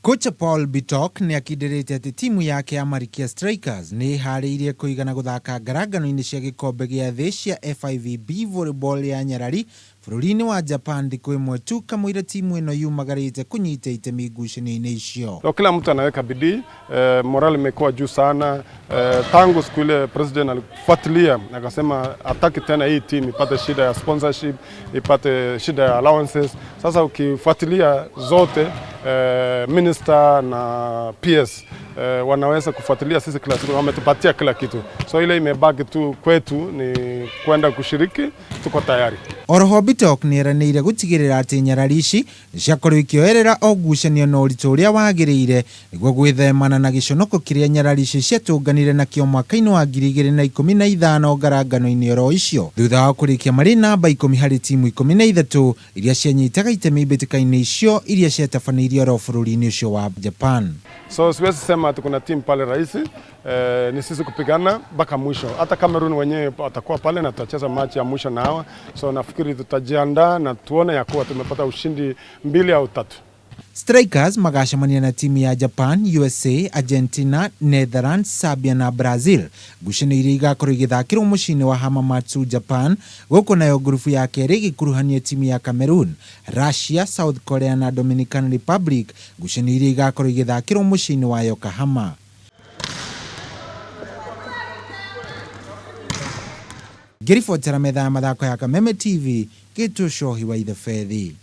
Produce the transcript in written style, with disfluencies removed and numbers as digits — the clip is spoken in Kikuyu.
Kocha Paul Bitok nĩ akindĩrĩte atĩ timu yake ya Marikia Strikers nĩ ĩharĩirie kũigana gũthaka ngarangano-inĩ cia gĩkombe gĩa thĩ cia FIVB Volleyball ya nyarari bũrũri-inĩ wa Japan thikũ ĩmwe tu kamũira timu ĩno yumagarĩte kũnyita itemi ngucanio-inĩ icio. So, kila mtu anaweka bidii morale imekuwa juu sana tangu siku ile president alifuatilia akasema hataki tena hii team ipate shida ya sponsorship, ipate shida ya allowances. Sasa ukifuatilia zote minister na PS wanaweza kufuatilia sisi kila siku, wametupatia kila kitu, so ile imebaki tu kwetu ni kwenda kushiriki, tuko tayari. Oroho Bitok nĩ eranĩire gũtigĩrĩra atĩ nyarari ici nĩ ciakorwo ikĩoerera o ngucanio na ũritũ ũrĩa wagĩrĩire nĩguo gwĩthemana na gĩconoko kĩrĩa nyarari ici ciatũnganire nakĩo mwaka-inĩ wa 2015 ngarangano-inĩ oro icio thutha wa kũrĩkia marĩ namba 10 harĩ timu 13 iria cianyitaga itemi mbĩtĩka-inĩ icio iria ciatabanĩirio oro bũrũri-inĩ ũcio wa Japan. So siwezi sema ati kuna timu pale rahisi ni sisi kupigana mpaka mwisho. Hata Cameroon wenyewe watakuwa pale na tutacheza match ya mwisho na hawa, so nafikiri tutajiandaa na tuone ya kuwa tumepata ushindi mbili au tatu. Strikers magacemania na timu ya Japan, USA, Argentina, Netherlands, Serbia na Brazil ngucanio iria igakorwo igĩthakĩrwo mũciĩ-inĩ wa Hamamatsu, Japan. Gũkũ nayo ngurubu ya kerĩ ĩgĩkuruhania timu ya Cameroon, Russia, South Korea na Dominican Republic ngucanio iria igakorwo igĩthakĩrwo mũciĩ-inĩ wa Yokohama. Ngĩribotera metha ya mathako ya Kameme TV, Gĩtũ Cohi wa Ithebethi.